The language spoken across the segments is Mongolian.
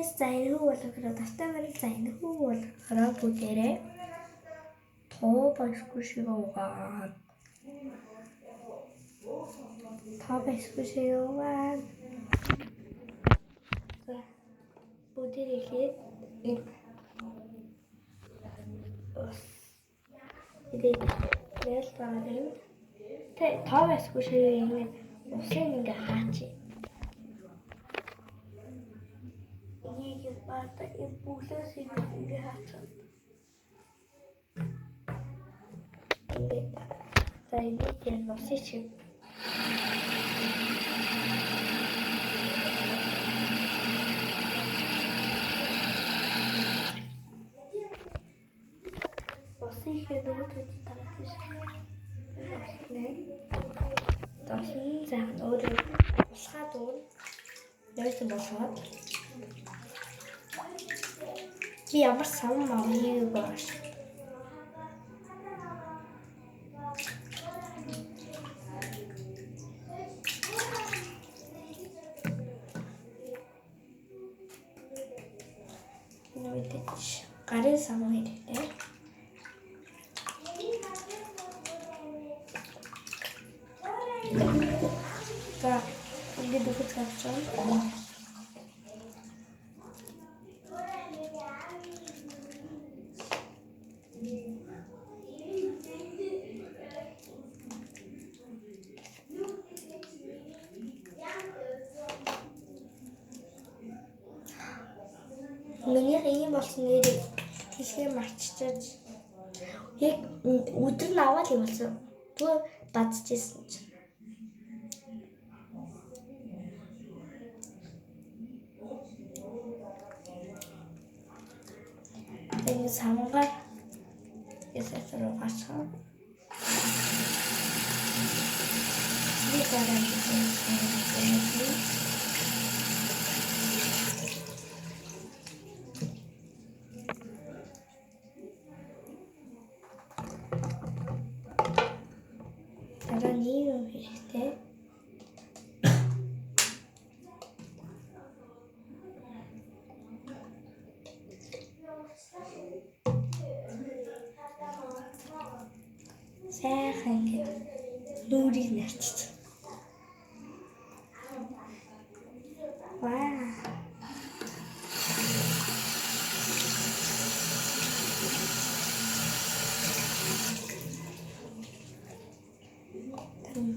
Guys, за энэ хүү болохоор дуртай байвал за энэ хүү болохоор бүгдээрээ тоо баясгүй шиг угаан. Тоо баясгүй шиг угаан. За бүгдээрээ эхлээд энэ ус тэгээд тэгэл байгаа юм. Тэ тоо баясгүй шиг ингэ усын ингээ хаачих. Энийг бата энэ бүлээс ингээ хаачих. Ингээд за энийг яг усын чиг усын ихээр нөгөө төд тараад биш. Досын зайхан өөрөө тусгай дүүн нойтон болгоод би ямар сам мавыг байгаа шүү. Мэдээж гарын сам хэрэгтэй. За ингээд өгөх авчихсан. Миний ийм болсон нэрийг хэлхээ мартчихаж яг өдөр нь аваад юм болсон. Түр бадчихсэн чинь. Тэгээд самгаар ясаа руу гарчгаа. Би дараа нь дараа нь ийм юм хэрэгтэй. Сайхан ингээд нүрийг нарчиж. Вау.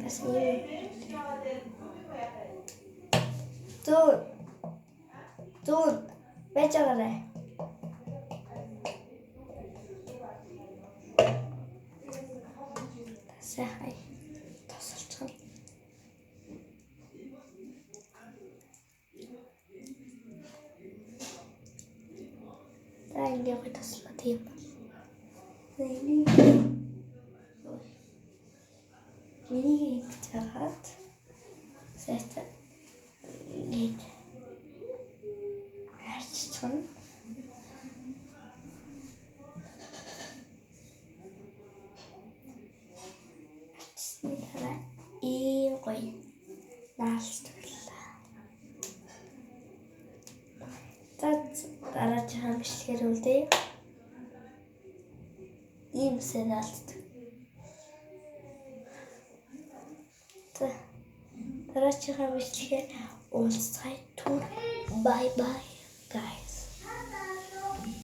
Бас ийм. Зүүн. Зүүн. Байж байгаарай. Сайхан тосолцгоо. За ингээд гоё тослоо тийм. Энийг миний ингэж хагаад сайтай ингээд харччихна. Харчсны дараа ийм гоё наалцлаа. За дараагийн бичлэгээр үлдээе. Ийм сайн наалцдаг. За дараагийн бичлэгээр уулзцгаая. Түр bye bye guys.